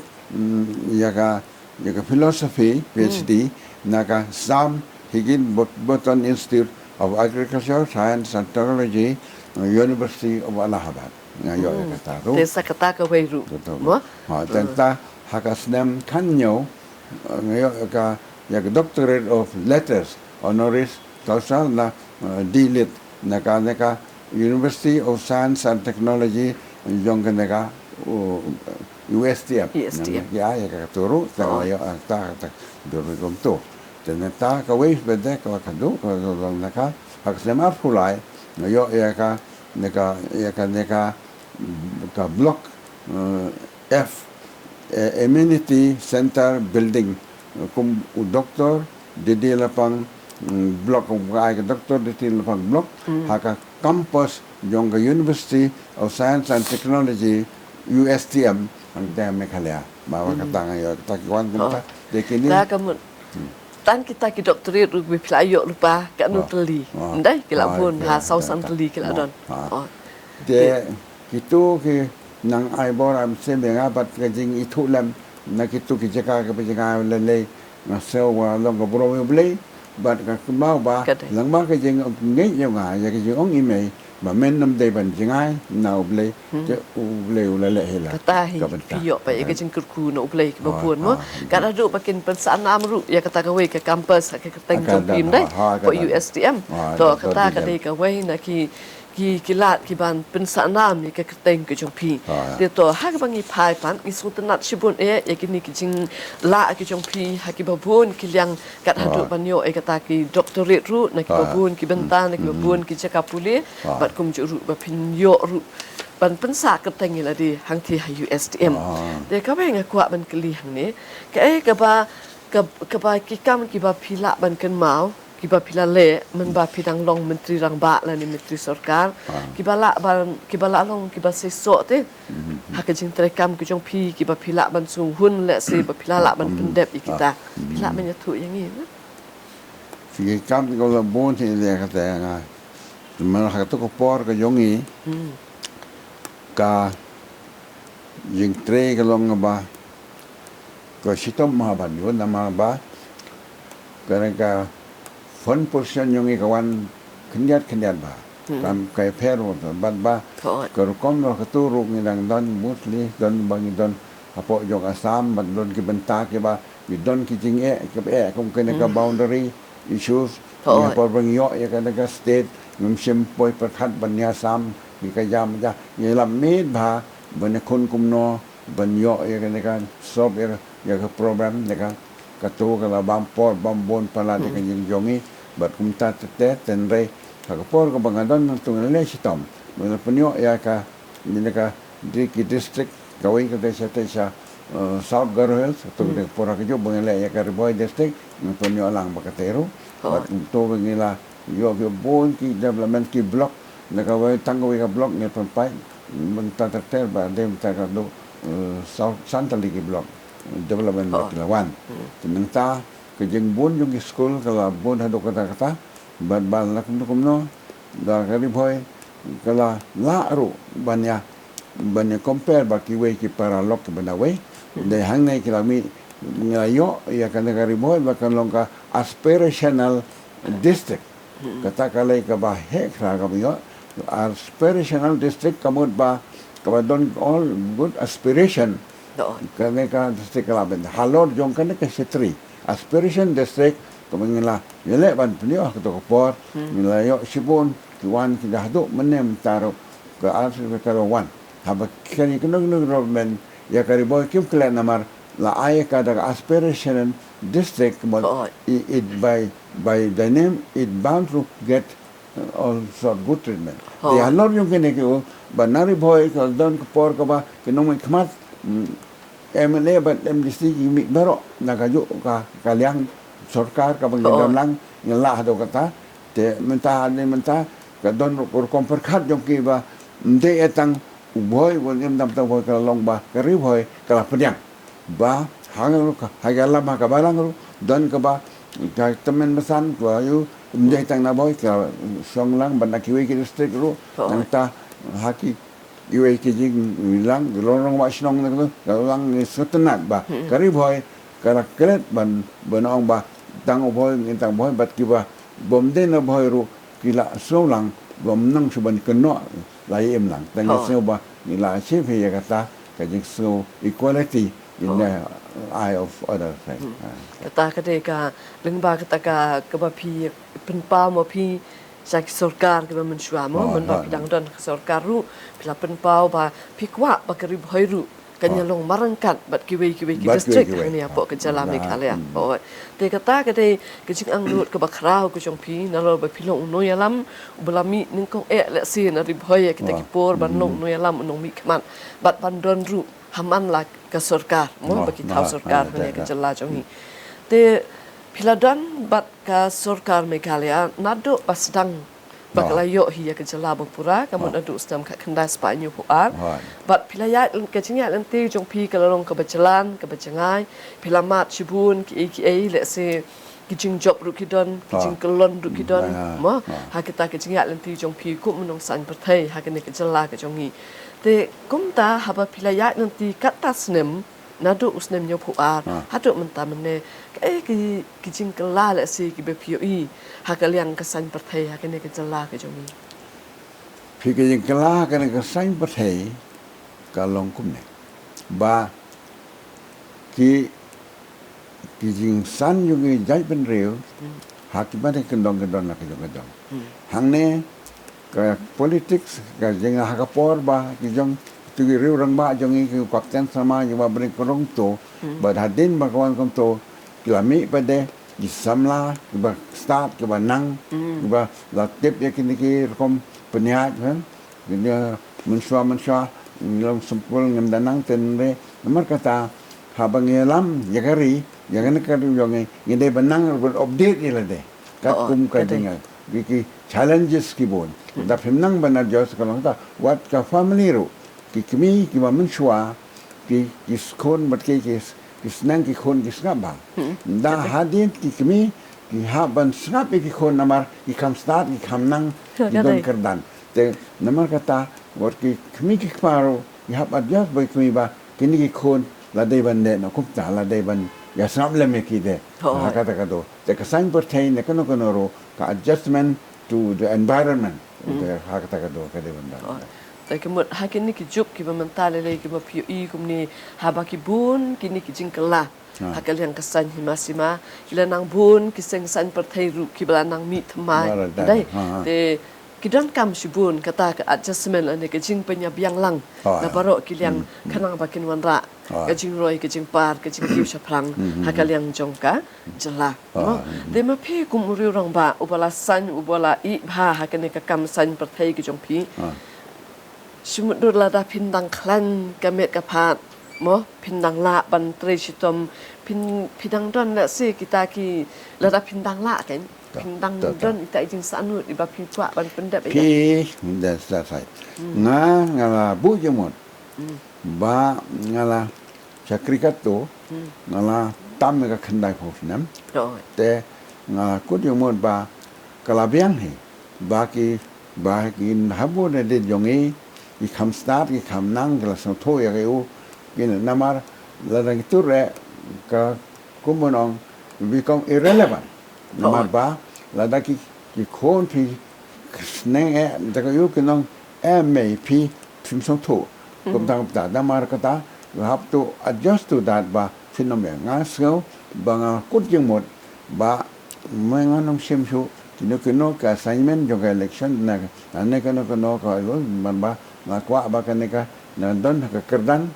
ïa ka, ïa ka philosophy, P H D, na ka Sam Higginbotham Institute of Agriculture, Science and Technology, University of Allahabad. Nga ïoh ïa kata ruh. Te sa kata kawei ruh mo. Ha, te kata ha ka snem khathynñiew nga ïoh ïa ka, ïa ka Doctorate of Letters honoris causa na D Lit na ka, na ka University of Science and Technology jong kane ka U S T M. U S T M. Nga ïoh ïa ka tu ruh, te nga ïoh ïa kata, kata tu ruh kumto. Te nangta kawei bad de kaba khadduh ka long na ka ha ka snem arphew lai nga ïoh ïa ka, na ka, ïa ka, na ka, ka block F, Amenity Center Building, kum u Doctor D D Lapang Block, kum ka ai ka Doctor D D Lapang Block ha ka campus jong ka University of Science and Technology, U S T M, hangta Meghalaya. Ba kata nga ïoh kata ki wan kumta. Te kine tang kita ki doctorate ruh ba phi la ïoh lypa katno tylli. Dei ki la bun, ha saw san tylli ki la don. Te kitu ki nang ai bor ai mynsiem ïa nga bad ka jingithuh lem na kitu ki jaka kiba jngai lei lei, Nga sngew ba long ka burom ïa U Blei, bad nga kynmaw ba, ka dei, lyngba ka jingngeit jong nga ïa ka jingong i mei, ba men ym dei ban jngai na U Blei, hmm, te U Blei u la leh hi la. Kata hi ka bynta. Phi ïoh pat ïa ka jingkyrkhu na U Blei kiba bun mo. Ka da duh ba kin pynsah nam ruh ïa kata kawei ka campus ha ka kyrteng jong phi, ym dei? Ha, ha, ka da. U S T M. To kata ka dei kawei na ki ki, ki lad kiban pynsah nam ïa ka kyrteng ka jong phi. Te to, ha kaba ngi phai pat, ngi sngewtynnat shibun eh ïa kine ki jinglah ki jong phi ha kiba bun ki liang, kat haduh ban ïoh ïa kata ki doctorate ruh na kiba bun ki bynta, na kiba bun ki jaka pule, bad kumjuh ruh ba phin ïoh ruh ban pynsah kyrteng ïa lade hangtei ha U S T M. Te kaba nga kwah ban kylli hangne, kaei kaba, kab-, kaba ki kam kiba phi lah ban kynmaw kiba phi la leh mynba phi dang long Myntri Rangbah lane Myntri Sorkar, kiba lah ban, kiba lah long kiba seisoh te ha ka jingtrei kam ka jong phi, kiba phi lah ban sngewhun, lehse ba phi la lah ban pyndep ïa kita. Phi lah ban ïathuh ïa ngi na? Ki kam kiba la bun hi leh kata nga. Namar ha kato ka por ka jong ngi, ka jingtrei ka long ba ka shitom ma ban ïoh, namar ba ka, ka fund position jong ngi ka wan khyndiat khyndiat ba. Kam ka pher bad ba ka rukom ruh, kato ruh ngi dang don mostly don ba ngi don hapoh jong Assam, bad don ki bynta kiba ngi don ki jingeh, kiba eh kum kane ka boundary issues. Ngi por ba ngi ïoh ïa kane ka state, ngim shym poi pyrkhat ban ïa sam ïa ka jam ja. Ngi la mih ba ban ïakhun kumno ban ïoh ïa kane ka solve ïa, ïa ka problem ne ka, kato ka la bam por bam bun palat ïa ka jing jong ngi. Bad kumta te te tynrai ha ka por kaba nga don nangta nga la leh shitom, nga la pynïoh ïa ka, ïa ka di-, ki district, kawei ka dei sha te sha, eh, South Garo Hills, kato ka dei ka por ha kajuh ba nga leh ïa ka Ri Bhoi district, nga pynïoh lang ba katei ruh. Bad kumto ba ngi la ïoh ki bun ki development ki block, na kawei tang kawei ka block ngi pynpait, mynta ter ter ba dei mynta ka dei, eh, South Santali ki block, development ba ki la wan. Te nangta ka jingbun jong ki school ka la bun haduh katta katta, bad ba la kumno kumno, da ka Ri Bhoi ka la lah ruh ban ïa, ban ïa compare bad kiwei ki para lok kiba na wei. Dei hangne ki la mih, ngi la ïoh ïa kane ka Ri Bhoi ba kan long ka aspirational district. Kata ka lei kaba heh khra kaba ïoh. Aspirational district ka mut ba kaba don all good aspiration. Kane ka district ka la bun halor jong kane ka shatri. Aspiration district kaba ngi la ïaleh ban pynïoh ha kato ka por, ngi la ïoh shibun ki wan ki da haduh mynne mynta ruh ka ar ka wan. Haba kane ka nong nong development ïa ka Ri Bhoi kim klet namar la ai ka da ka aspiration district, but it, it by, by the name it bound to get, uh, all sort good treatment. Te halor jong kine ki u ba na Ri Bhoi ka don ka por kaba ki nongmihkhmat, mm, M L A bad M D C ki mih baroh na kajuh ka, ka liang sorkar kaba ngi don lang, ngi lah haduh katta. Te mynta ne mynta ka don rukom pyrkhat jong ki ba ym dei tang u Bhoi, u Bhoi ym dam tang Bhoi, ka la long ba ka Ri Bhoi ka la pdiang. Ba hang ruh ka, ha ka lam ha ka balang ruh don kaba ka tymmen basan ka ïoh ym dei tang na Bhoi, ka shong lang bad na kiwei ki district ruh. Nangta ha ki iwei ki jinglang, ki long long ba shnong ne ka lang ngi sngewtynnat ba ka Ri Bhoi ka la klet ban, ban ong ba tang u Bhoi, ngin tang Bhoi, bad kiba bym dei na Bhoi ruh ki la sngew lang, bym nang shu ban kynnoh la im lang. Tang ngi sngew ba ngi la achieve ïa kata ka jingsngew equality in the eye of others. Kata ka dei ka lyngba kata ka, kaba phi pynpaw ma phi sha ki sorkar kiba mynshuwa mo, mynba phi dang don ka sorkar ruh phi la pynpaw ba phi kwah ba ka Ri Bhoi ruh kan ïa long marangkat bad kiwei kiwei ki district hangne hapoh ka jylla Meghalaya. Te kata ka dei ka jingangnud kaba khraw ka jong phi, nalor ba phi long u nongïalam uba la mih nyngkong eh lehse na Ri Bhoi ïa kita ki por ban long u nongïalam u nongmihkhmat bad ban don ruh ha man la ka sorkar mo, ba ki thaw sorkar hangne ka jylla jong ngi. Te phi la don bad ka sorkar Meghalaya naduh ba sdang ba ka la ïoh hi ïa ka jylla ba pura, ka mut naduh snem khatkhyndai spah hynñiewphew ar. Bad phi la ïaid, ka jingïaid lynti jong phi ka la long kaba jlan, kaba jngai, phi la mad shibun kiei kiei, lehse ki jingjop ruh ki don, ki jingkyllon ruh ki don mo, ha kita ki jingïaid lynti jong phi kum u nongsaiñ pyrthei ha kane ka jylla ka jong ngi. Te kumta haba phi la ïaid lynti katta snem, naduh u snem hynñiewphew ar haduh mynta mynne, kaei ki, ki jingkylla lehse kiba phi ïohi ha ka liang ka saiñ pyrthei ha kane ka jylla ka jong ngi? Phi, ka jingkylla ha kane ka saiñ pyrthei ka long kumne, ba ki, ki jingsan jong ki jaitbynriew ha kiba ki kyndong kyndong la ka jong ka jong. Hangne ka politics ka jing ha ka por ba ki jong, tu ki riew rangbah jong ngi, ki Captain Sharma, ki ba bring kyrong to, ba hadien ba ka wan kumto ki la mih pat de ki samla kiba stad, kiba nang, kiba la tip ïa kine ki rukom pynïaid, kan? Kine mynshuwa mynshuwa ngi long sempul ngim da nang, tynrai namar kata haba ngi ïalam ïa ka ri, ïa kane ka ri jong ngi, ngi dei ban nang ruh ban update ïa lade katkum ka jingïa ki, ki challenges ki bun. Da phim nang ban adjust, ka long kata, wat ka family ruh, ki kmie kiba mynshuwa, ki, ki khun bad ki, ki, ki sneng ki khun ki sngap bha. Da hadien ki kmie ki hap ban sngap ïa ki khun namar ki kham stad, ki kham nang, ki don kyrdan. Te namar kata wat ki kmie ki kpa ruh ki hap adjust, ba ki kmie ba kine ki khun la dei ban leh noh kumta, la dei ban ïa sngap lem ïa ki de. Ha kata ka daw te ka saiñ pyrthei ne kano kano ruh, ka adjustment to the environment. Te ha kata ka daw ka dei ban don. Te ka mut ha kine ki juk kiba mynta lei lei kiba phi ïohi kumne, haba ki bun kine ki jingkylla ha ka liang ka saiñ hima sima, ki la nang bun ki seng saiñ pyrthei ruh kiba la nang mih thymmai. Dei. Te ki donkam shibun kata ka adjustment lane ka jingpynïabiang lang na baroh ki liang khnang ba kin wanrah ka jingroi, ka jingpar, ka jingkiew shaphrang ha ka liang jong ka jylla. Te ma phi kum u riew rangbah uba la saiñ, uba la ïeh bha ha kane ka kam saiñ pyrthei ka jong phi, shu mutdur lada phin dang khlaiñ ka met ka phad, mo, phin dang lah ban trei shitom, phin, phi dang don lehse kita ki, lada phin dang lah kan, phin dang don ita i jingsahnud iba phi kwah ban pyndep ïa ka. Phi, da sa sai. Nga, nga la buh jingmut ba nga la shakri katto, nga la tam ïa ka khyndaiphew snem. Te nga kut jingmut ba ka la biang hi ba ki, ba ki habu na dit jong ngi, ki kham stad, ki kham nang, ki la sngewthuh ïa ka ïa u, ki namar lada ngi tur eh ka, kumno ong, become irrelevant. Namar ba lada ki, ki khun phi sneng eh da ka ïa u, kin ong eh mei phi phim sngewthuh. Kumta kumta, namar kata you have to adjust to that ba phin ym ïa. Nga sngew ba nga kut jingmut ba me ngan ym shim shuh kino kino ka assignment jong ka election na, na ne kano kano ka, man ba nga kwah ba kane ka na don ha ka kyrdan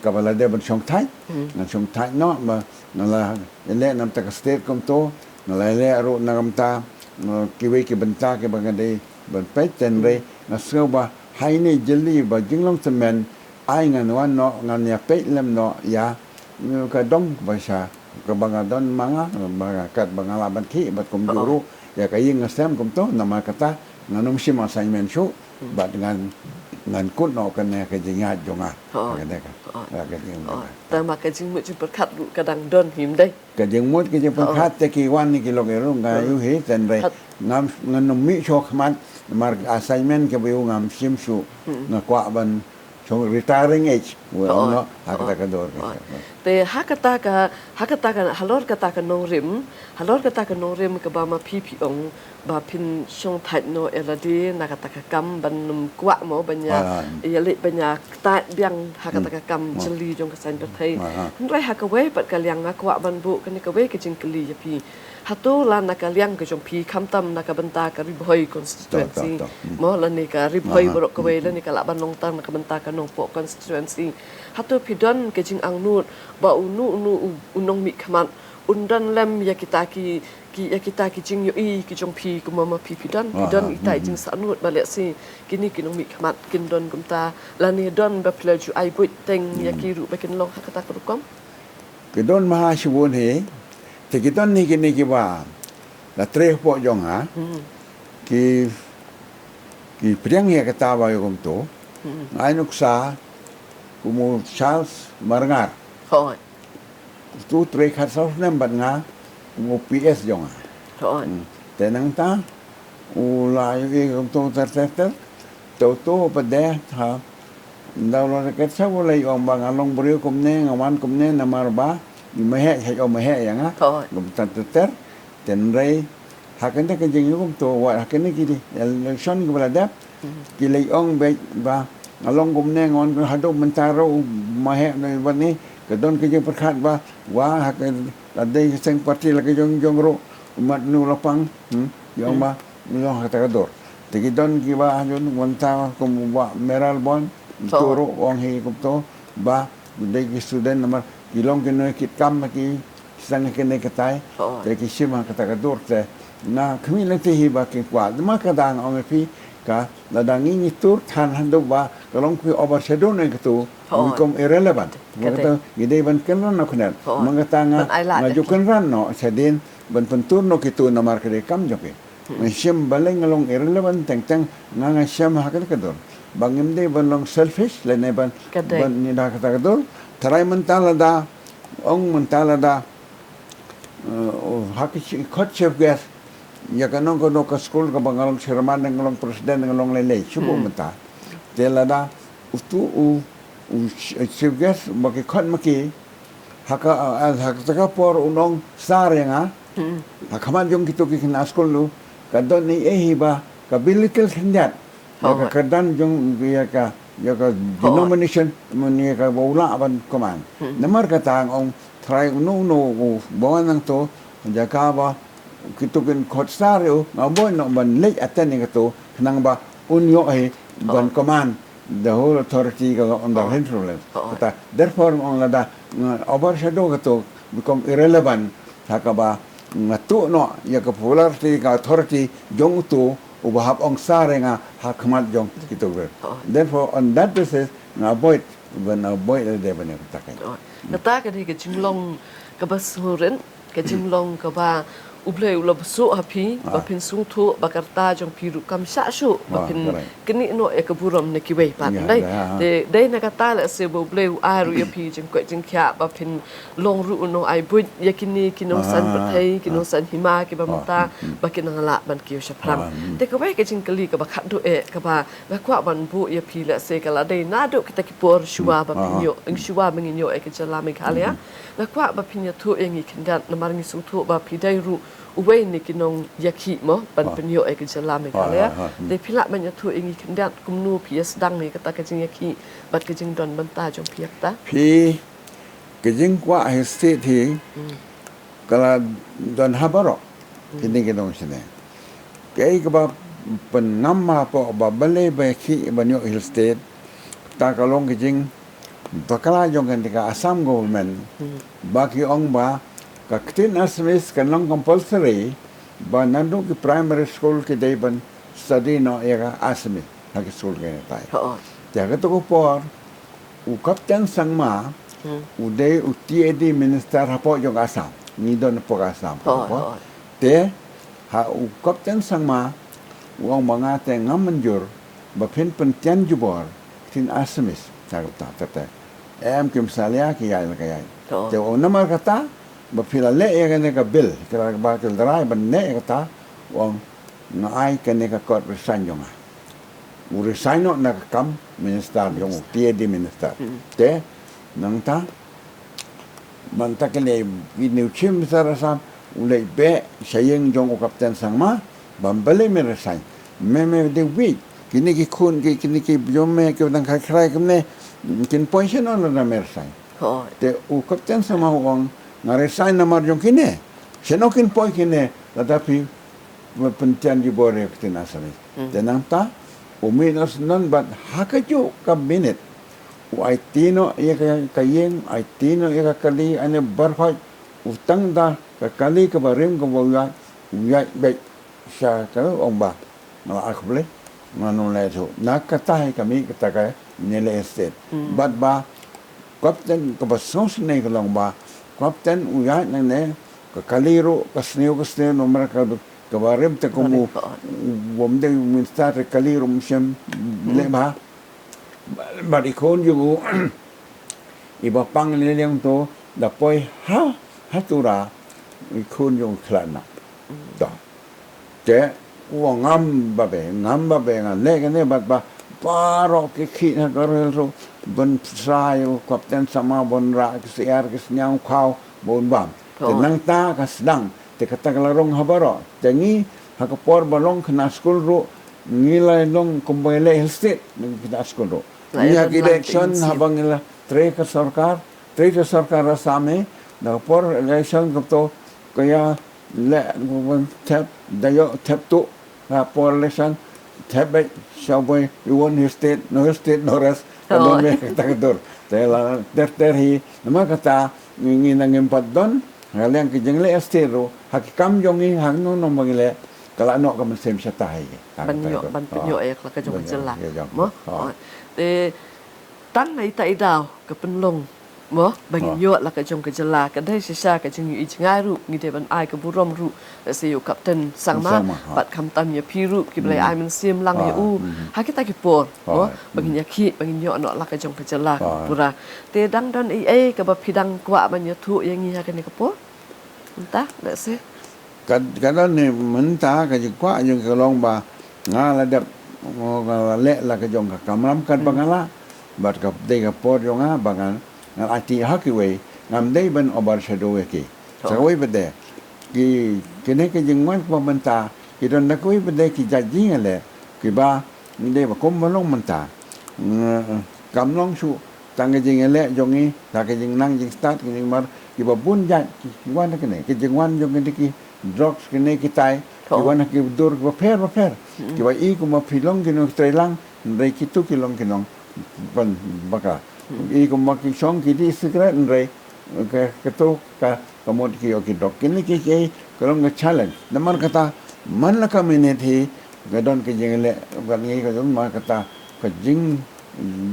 kaba la dei ban shong thait, ngan shong thait noh, ba nga la leh na bynta ka state kumto, nga la leh ruh na bynta, uh, kiwei ki bynta kiba nga dei ban peit, tynrai nga sngew ba ha ine i jylli ba jinglong tymmen, ai ngan wan noh, ngan ïa peit lem noh ïa, uh, ka dong ba sha, kaba nga don ma nga, ba nga kat ba nga lah ban khih bad kumjuh ruh ïa ka ïing ka sem kumto, namar kata ngan ym shim assignment shuh, bad ngan, ngan kut noh kane ka jingïaid jong nga. Kane ka, ka jingïaid jong nga. Tang ba ka jingmut jingpyrkhat ruh ka dang don hi, ym dei? Ka jingmut ka jingpyrkhat te ki wan ki lok ruh nga ïohi, tynrai ngam, ngan ym mih shuh khmat, namar assignment kaba ïa u ngam shim shuh, nga kwah ban shong retiring age. Ong noh, ha kata ka dor ka. Te ha kata ka, ha kata ka, halor kata ka nongrim, halor kata ka nongrim kaba ma phi phi ong ba phin shong thait noh ïa lade na kata ka kam, ban ym kwah mo ban ïa, ïa leh ban ïa ktah biang ha kata ka kam jylli jong ka saiñ pyrthei. Hynrei ha kawei pat ka liang nga kwah ban buh kane kawei ka jingkylli ïa phi. Hato la na ka liang ka jong phi, khamtam na ka bynta ka Ri Bhoi constituency, mo, lane ka Ri Bhoi baroh kawei, lane ka lah ban long tang na ka bynta ka Nongpoh constituency, hato phi don ka jingangnud ba uno uno u, u nongmihkhmat un don lem ïa kita ki, ki, ïa kita ki jingïohi ki jong phi, kumba ma phi phi don, phi don ita i jingsahnud ba lehse kine ki nongmihkhmat kin don kumta, lane don ba phi la ju ai buit teng ïa ki ruh ba kin long ha kata ka rukom? Ki don ma ha shibun hi, te ki don hi kine kiba la trei hapoh jong nga, ki, ki pdiang ïa kata ba ïa kumto. Nga ai nuksa kum u Charles Marngar. Hooid. Uto u trei khatsaw snem bad nga kum u P S jong nga. Hooid. Te nangta u la ïohi kumto ter ter ter. Te uto pat de ha Nda u la reket sha u lei ong ba nga long briew kumne, nga wan kumne namar ba i maheh, ha i maheh ïa nga. Hooid. Ngam tan ter ter. Te hynrei ha kane ka jingïakhun to, wat ha kane ki election kiba la dep, ki lei ong beit ba nga long kumne, nga wan kumne, haduh mynta ruh u maheh ne ba ne, ka don ka jingpyrkhat ba wa ha ka, la dei ka seng party la ka jong jong ruh, u mat nu la pang, hmm, ïa ong ba u long ha kata ka dur. Te ki don kiba ha jong mynta kum u Bah Mayralborn, to ruh ong hi kumto ba dei ki student namar ki long ki nongkitkam ki sdang kine kitai. Hooid. Te ki shim ha kata ka dur, te nga khmih lynti hi ba kin kwah. Namar kata nga ong ïa phi, ka lada ngi ngi tur than haduh ba ka long ki overshadow ne katu, hooid, become irrelevant. Kata, kata ngi dei ban kynran noh khyndiat. Hooid. Namar kata nga, ban ai lad nga ïa ju ki kynran noh shadien ban pyntur noh kitu namar ka dei kam jong ki. Hmm. Nga shem balei nga long irrelevant teng teng, nga nga shem ha kata ka dur ba ngim dei ban long selfish lane ban, ka dei, ban ïada ha kata ka dur. Tharai mynta lada, ong mynta lada, eh, oh, ha ki chi-, khot chief guest ïa ka nong ka nong ka skul kaba nga long chairman, nga long president, nga long lei lei shuh, hmm, mynta. Te lada utu u, u ch-, chief guest ba ki khot ma ki ha ka, eh, ha kata ka por u nong sar ïa nga, hmm, ha khmat jong kitu ki khynnah skul, u ka don ei ei hi ba ka belittle khyndiat ïa ka, hooid, kyrdan jong, ïa ka, ïa ka, hooid, denomination, mynta ïa kaba u lah ban command. Hmm. Namar kata nga ong tharai uno uno uba wan nangto, jaka ba kitu kin khot sar ïa u, nga buh noh ban leit attend ïa katu khnang ba un ïoh hi ban, hooid, command the whole authority ka long under, hooid, influence. Hooid. Kata, therefore nga ong lada nga overshadow katu, become irrelevant, ha kaba nga tuh noh ïa ka popularity, ka authority jong utu uba hap ong sar ïa nga ha khmat jong kitu. Hooid. Therefore on that basis nga avoid, ban avoid lade ban ïa kata ka. Hooid. Kata ka dei ka jinglong kaba sngewrit, ka jinglong kaba U Blei u la buh shuh ha phi, ah, ba phin sngewthuh ba ka rta jong phi ruh kam shah shuh ba, ah, phin, correct, knieh noh ïa ka burom na kiwei pat, ïa, dei, ïa, ah. Te dei na kata lehse ba U Blei u ai ruh ïa phi jingkoit jingkhiah ba phin long ruh u nongai buit ïa kine ki nongsan, ah, pyrthei, ki, ah, nongsan hima kiba, ah, mynta, hmm, hmm, ba ki nang lah ban kiew shaphrang. Ah, hmm. Te kawei ka jingkylli kaba khatduh eh kaba nga kwah ban buh ïa phi, lehse ka la dei naduh kita ki por shuwa, hmm, ba phin, ah, ïoh, hmm, shuwa ba ngin ïoh ïa ka jylla Meghalaya. Hmm. Nga kwah ba phin ïathuh ïa ngi khyndiat namar ngi sngewthuh ba phi dei ruh uwei na ki nongïakhih mo ban, ah, pynïoh ïa ka jylla Meghalaya. Ah, ah, ah, hmm. Te phi lah ban ïathuh ïa ngi khyndiat kumno phi ïa sdang ïa kata ka jingïakhih bad ka jingdon bynta jong phi ïa kata? Phi, ka jingkwah Hill State hi, hmm, ka la don ha baroh, hmm, kine ki nongshane. Kaei kaba pynngam hapoh ba balei ba ïakhih ban ïoh Hill State, kata ka long ka jing bakla jong kane ka Assam government, hmm, ba ki ong ba ka ktien Assamese kan long compulsory, ba naduh ki primary school ki dei ban study noh ïa ka Assamese ha ki school kine tai. Hooid. Te ha kato ka por u Captain Sangma, hmm, u dei u T A D minister hapoh jong ka Assam. Ngi don hapoh ka Assam, hooid, hapoh. Hooid. Te ha u Captain Sangma u ong ba nga te ngam mynjur ba phin pyntian jubor ktien Assamese. Te kata te, te em kim salia ki ïaid la ka ïaid. To. Te u ong namar kata ba phi la leh ïa kane ka bill, ki la ba ki la rai ban leh ïa kata, u ong nga ai kane ka kot resign jong nga. U resign noh na ka kam minister jong u, T A D minister. Hmm. Te nangta mynta kane, kine u Chief Minister Assam u leit beh sha ïing jong u Captain Sangma, ba balei me resign? Me, me dei weak. Kine ki khun ki, kine ki jong me ki dang krai krai kumne, kin poi shano lada me resign? Hooid. Te u Captain Sangma u ong nga resign namar jong kine. Shano kin poi kine lada phi pyntian jubor ïa ka ktien Assamese. Hmm. Te nangta u mih noh sha don bad ha kajuh ka minit u aiti noh ïa ka, ka ïing, aiti noh ïa ka kali, ane baroh, u tang da ka kali kaba rim kaba u ïaid, u ïaid beit sha ka, ong ba nga la ar khublei, nga nang leh shuh. Na kata hi ka mih kata ka Nileh Estate. Hmm. Bad ba Captain kaba sngewsynei ka long ba Captain u ïaid nangne, ka kali ruh ka sniew ka sniew, namar ka, kaba rim te kum u, u bym dei u minister te kali ruh um shym leh bha. Bad i khun jong u iba pang liliang to da poi ha, ha Tura, i khun jong u khlad na. To. Te u ong ngam babe, ngam babe, ngan leh kane bad ba baroh ki khih ha ka rel ruh, ban pynshai u Captain Sangma ban rah ki syiar ki sniang u khaw ban bam. Te nangta ka sdang, te kata ka la rung ha baroh. Te ngi ha ka por ba long khynnah skul ruh, ngi la long kumba ngi leh Hill State, ngi khynnah skul ruh. Ngi ha ki election haba ngi la trei ka sorkar, trei ka sorkar Assam hi, da ka por election ka to ka ïa leh ban thep, da ïoh thep tuh, ha por election thep beit, sha boi i won Hill State, no Hill State no rest, ka don beit kata ka dur. Te la ter ter hi, namar kata ngi nang ngim pat don ha liang ki jingleh state ruh, ha ki kam jong ngi, ha no no ba ngi leh, ka la noh ka mynsiem shata hi. Ban ïoh, ban pynïoh ïa ka jong ka jylla. Mo? Te tang na ita i daw ka pynlong, mo, ba ngin ïoh la ka jong ka jylla, ka dei shisha ka jingïohi jngai ruh, ngi dei ban ai ka burom ruh, lehse ïa u Captain Sangma, bad khamtam ïa phi ruh kiba la ai mynsiem lang ïa u ha kita ki por, mo, ba ngin ïa khih, ba ngin ïoh noh la ka jong ka jylla ka pura. Te dang don ei ei kaba phi dang kwah ban ïathuh ïa ngi ha kane ka por? Mynta, lehse. Ka, ka don hi mynta ka jingkwah jong ka long ba nga la dep, nga la leh la ka jong ka kamram katba nga lah. Bad ka dei ka por jong nga ba ngan, ngan aiti ha kiwei, ngam dei ban overshadow ïa ki. Sa kawei pat de, ki, kine ki jingwan kaba mynta ki don da kawei pat de ki jait jingïaleh kiba ngi dei ba kum ba long mynta. Nga, kam long shuh tang ka jingïaleh jong ngi, tang ka jingnang jingstad, ka jingmar, kiba bun jait ki, ki wan kine, ki jingwan jong kine ki drugs, kine ki tai, ki wan ki dur kiba pher ba pher. Kiba i kumba phi long ki nongtrei lang, hynrei kitu ki long ki nong ban bakla. I kumba ki shong ki dih sikret, hynrei ka, katu ka, ka mut ki ïoh ki drug. Kine ki, ki ka long ka challenge. Namar kata man la ka minit hi ka don ka jingïaleh bad ngi, ka don namar kata ka jing,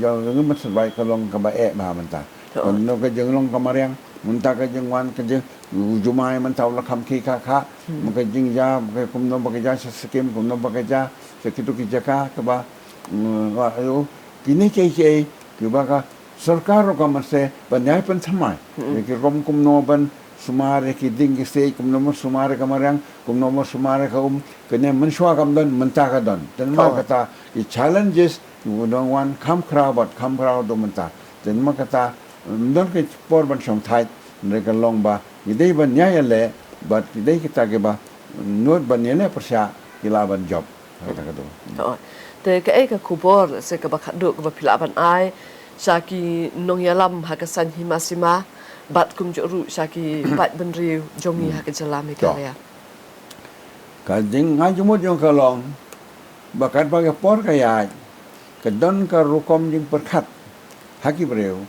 jong ngi ban survive ka long kaba eh bha mynta. Ka long ka jinglong ka mariang mynta, ka jingwan ka jing, u jumai mynta u la kham khie kha kha. Ma ka jingjia, ma ka kumno ba ka jia sha Sikkim, kumno ba ka jia sha kitu ki jaka kaba, mm, wa, ayo, kine kiei kiei kiba ka sorkar ruh ka mase ban ïai pynthymmai. Ïa ki rukom kumno ban sumar ïa ki dieng ki siej, kumno ban sumar ïa ka mariang, kumno ban sumar ïa ka um, kane mynshuwa kam don, mynta ka don. Te namar kata ki challenges ki dang wan kham khraw bad kham khraw haduh mynta. Te namar kata ym don ka por ban shong thait, hynrei ka long ba ki dei ban ïai ïaleh bad ki dei kita kiba nud ban ïaleh pyrshah ki lah ban jop. Kata ka dei. Te kaei ka khubor se kaba khatduh kaba phi lah ban ai sha ki nongïalam ha ka saiñ hima sima bad kumjuh ruh sha ki paidbynriew jong ngi ha ka jylla Meghalaya? Ka jing, nga jingmut jong ka long ba katba ka por ka ïaid ka don ka rukom jingpyrkhat ha ki briew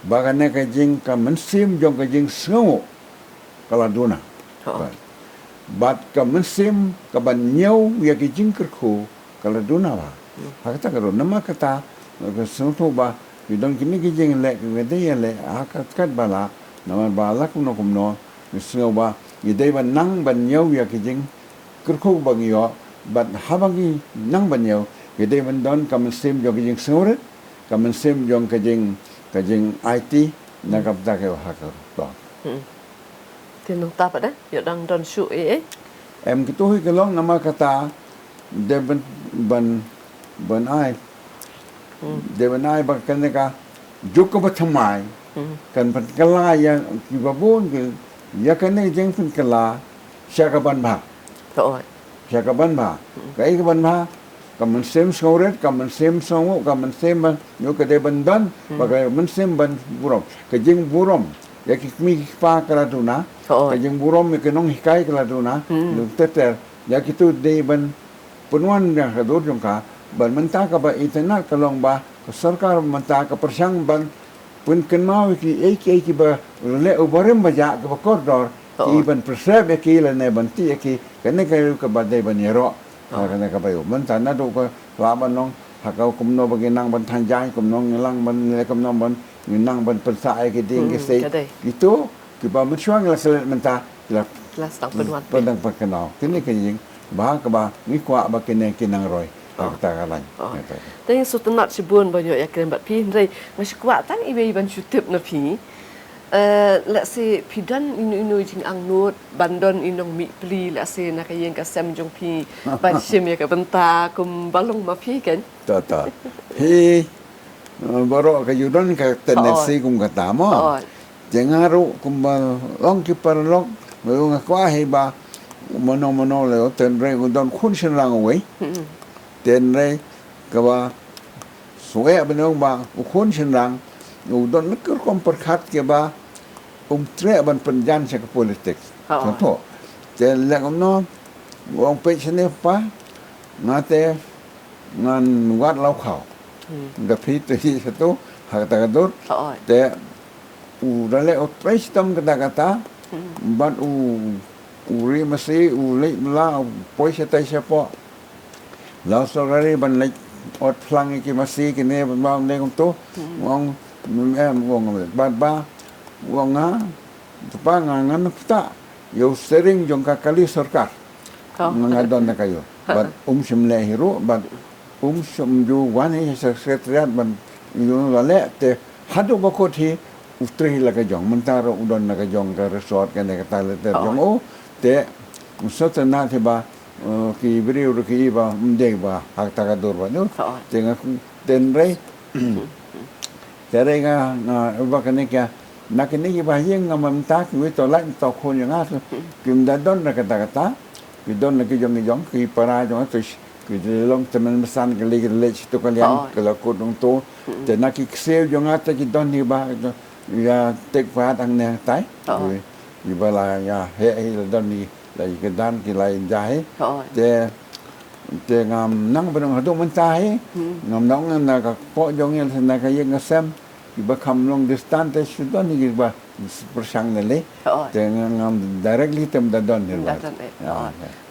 ba kane ka jing, ka mynsiem jong ka jingsngew ka la duna. Bad, bad ka mynsiem ka ban ñiew ïa ki jingkyrkhu ka la duna bha. Ha kata ka duna, namar kata ka sngewthuh ba ki don kine ki jingleh ki dei ïaleh ha ka katba lah, namar ba la kumno kumno ki sngew ba ki dei ban nang ban ñiew ïa ki jingkyrkhu ba ngi ïoh, bad haba ngi nang ban ñiew ki dei ban don ka mynsiem jong ka jingsngewrit, ka mynsiem jong ka jing, ka jingaiti na ka bynta ka ha ka. Te nangta pat de, ïoh dang don shuh ei ei? Em, kitu hi ka long namar kata dei ban, ban, ban ai. Dei ban ai ba kane ka juk kaba thymmai kan pynkylla ïa kiba bun ki, ïa kane jingpynkylla sha ka ban bha. Sha ka ban bha. Kaei ka ban bha? Ka mynsiem sngewrit, ka mynsiem sngewnguh, ka mynsiem ban, ïoh ka dei ban don, ba ka mynsiem ban burom. Ka jingburom ïa ki kmie ki kpa ka la duna, ka jingburom ïa ki nonghikai ka la duna, ter ter, ïa kitu dei ban pynwan ïa ka dur jong ka, ban mynta kaba itynnad ka long ba ka sorkar mynta ka pyrshang ban pynkynmaw ïa kiei kiei kiba leh u barim bajah kiba kordor, ki ban preserve ïa ki lane ban tih ïa ki, kane ka kaba dei ban ïaroh. Kane kaba ïoh mynta naduh ka lah ban long ha ka kumno ba ngi nang ban than jaiñ, kumno ngi nang ban leh, kumno ban ngi nang ban pynsah ïa ki dieng ki siej. Kitu kiba mynshuwa ngi la select mynta ki la, ki la sdang pynwan, pynwan pynkylla. Kine ki jing ba kaba ngi kwah ba kine ki nang roi ha kata ka lain. Te ngi sngewtynnad shibun ban ïoh ïakren bad phi, hynrei nga shu kwah tang iwei ban shu tip na phi. Eh, lehse phi don ino ino jingangnud ban don i nongmihpli, lehse na ka ïing ka sem jong phi, ban shim ïa ka bynta kumba long ma phi, kan? Ta, ta. Hi, eh, baroh ka ju don ka tendency kum kata mo. Te nga ruh kumba long ki paralok, nga kwah hi ba mano mano leh, tynrai u don khun shynrang uwei. Tynrai kaba sngewbha ban ong ba u khun shynrang u don na ka rukom pyrkhat kaba um treh ban pynjan sha ka politics. Contoh, te leh kumno, u ong, peit shane pa, nga te ngan wad law khaw. Da phi te hi shatu ha kata ka dur. Te u da leh u trei shitom kata kata. Bad u, u ri masi, u leit bla, u poi shatai shapoh. Law sorkari ban leit ot phlang ïa ki masi kine, ban ba ne kumtu. U ong, em, u ong, bad ba, u ong, nga, tu pa, nga ngan pynta ïa u steering jong ka kali sorkar. Nga, nga don na ka ïew. Bad um shym leh hi ruh, bad um shym ju wan hi sha secretariat ban ïoh la leh, te haduh ba kut hi u trei la ka jong, mynta ruh u don la ka jong ka resort, kane kata leh te jong u, te u sot na te ba, eh, ki briew ruh ki i ba ym dei ba ha kata ka dur ba nu. Te nga tynrai, tynrai nga, nga ba kane ka, na kine kiba ha ïing nga mynta kiwei to lait to khun ïa nga, kim da don na kata kata. Ki don la ki jong ki jong ki para jong tu, ki long tymmen basan, ki leit, ki leit shatu ka liang, ki la kut dong tu. Te na ki ksiew jong nga te ki don hi ba ïa take part hangne hangtai. Ki ba la ïa heh hi, la don hi la ïa ka dan, ki la ïa ja hi. Te, te ngam nang ba dang haduh mynta hi. Ngam nang na ka kpoh jong ngi, na ka ïing ka sem. Kiba kham long distant te shu don hi kiba pyrshang ne lei. Te ngam directly te ym da don hi.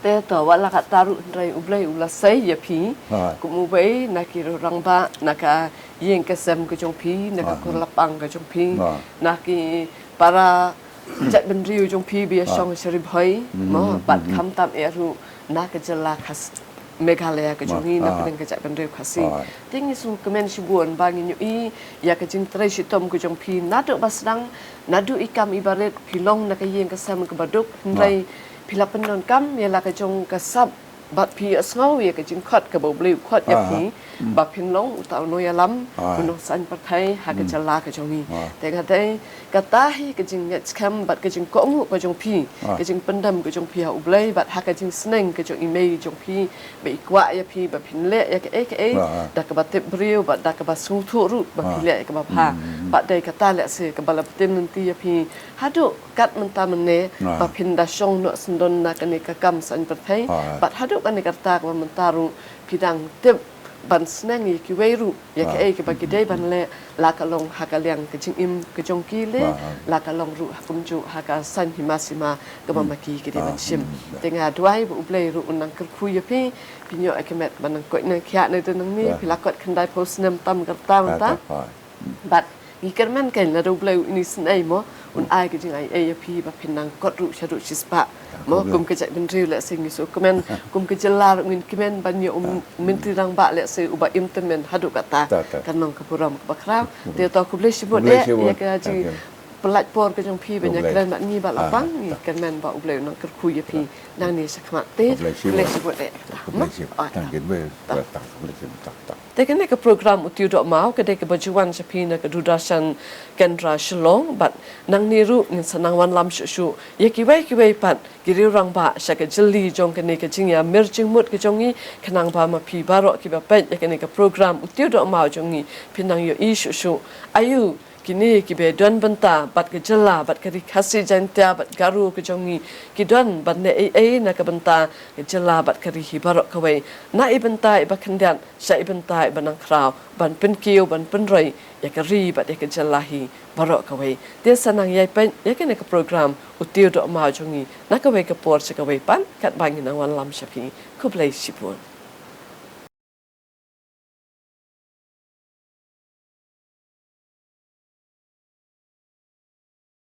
Te to, wat la katta ruh hynrei U Blei u la sei ïa phi kum uwei na ki rangbah, na ka ïing ka sem ka jong phi, na ka kur lapang ka jong phi, na ki para jaitbynriew jong phi ba ïa shong sha Ri Bhoi mo, bad khamtam eh ruh na ka jylla Khas-, Meghalaya ka jong ngi, na pdeng ka jaitbynriew Khasi. Te ngi sngewkmen shibun ba ngin ïohi ïa ka jingtrei shitom ka jong phi naduh ba sdang, naduh i kam i barit, phi long na ka ïing ka sem kaba duk, hynrei phi la pyndonkam ïa la ka jong ka sap, bad phi ïohsngew ïa ka jingkhot kaba U Blei u khot ïa phi, ba phin long uta u nongïalam, u nongsaiñ pyrthei ha ka jylla ka jong ngi. Te nga dei kata hi ka jingngeit skhem bad ka jingkohnguh ka jong phi, ka jingpyndem ka jong phi ha U Blei bad ha ka jingsneng ka jong i mei jong phi, ba i kwah ïa phi ba phin leh ïa kaei kaei da kaba tip briew bad da kaba sngewthuh ruh ba phi leh ïa kaba bha. Bad dei kata lehse kaba la btin lynti ïa phi haduh kat mynta mynne, ba phin da shong noh syndon na kane ka kam saiñ pyrthei. Bad haduh kane ka rta kaba mynta ruh phi dang tip ban sneng ïa kiwei ruh ïa kaei kaba ki dei ban leh, la ka long ha ka liang ka jingim ka jong ki leh, la ka long ruh ha kumjuh ha ka saiñ hima sima kaba ma ki ki dei ban shim. Te nga duwai ba U Blei ruh un nang kyrkhu ïa phi, phin ïoh ïa ka met ba nang koit nang khiah na dei nangne, phi la kot khyndai phew snem tam ka rta mynta. Bad ngi kyrmen kein lada U Blei u isynei mo, un ai ka jingaiei ïa phi ba phin nang kot ruh shaduh shispah. Mo, kum ka jaitbynriew lehse ngi sngewkmen, kum ka jylla ruh ngin kmen ban ïoh u Myntri Rangbah lehse uba im tymmen haduh katta. Kan long ka burom kaba khraw. Te to khublei shibun eh ïa ka jingpynlait por ka jong phi ban ïakren bad ngi ba la pang, ngi kyrmen ba U Blei u nang kyrkhu ïa phi nangne shakhmat. Te khublei shibun eh. Te kane ka program U Tiew Dohmaw ka dei kaba ju wan sha phi na ka Doordarshan Kendra Shillong, bad nangne ruh ngin sa nang wanlam shuh shuh ïa kiwei kiwei pat ki riew rangbah sha ka jylli jong kane ka jingïamir jingmut ka jong ngi, khnang ba ma phi baroh kiba peit ïa kane ka program U Tiew Dohmaw jong ngi phin nang ïohi shuh shuh aïu kine kiba don bynta bad ka jylla bad ka ri Khasi Jaiñtia bad Garo ka jong ngi, ki don ban leh ei ei na ka bynta ka jylla bad ka ri hi baroh kawei, na i bynta iba khyndiat sha i bynta iba nang khraw, ban pynkiew ban pynroi ïa ka ri bad ïa ka jylla hi baroh kawei. Te sa nang ïai peit ïa kane ka program U Tiew Dohmaw jong ngi na kawei ka por sha kawei pat, katba ngin nang wanlam sha phi. Khublei shibun.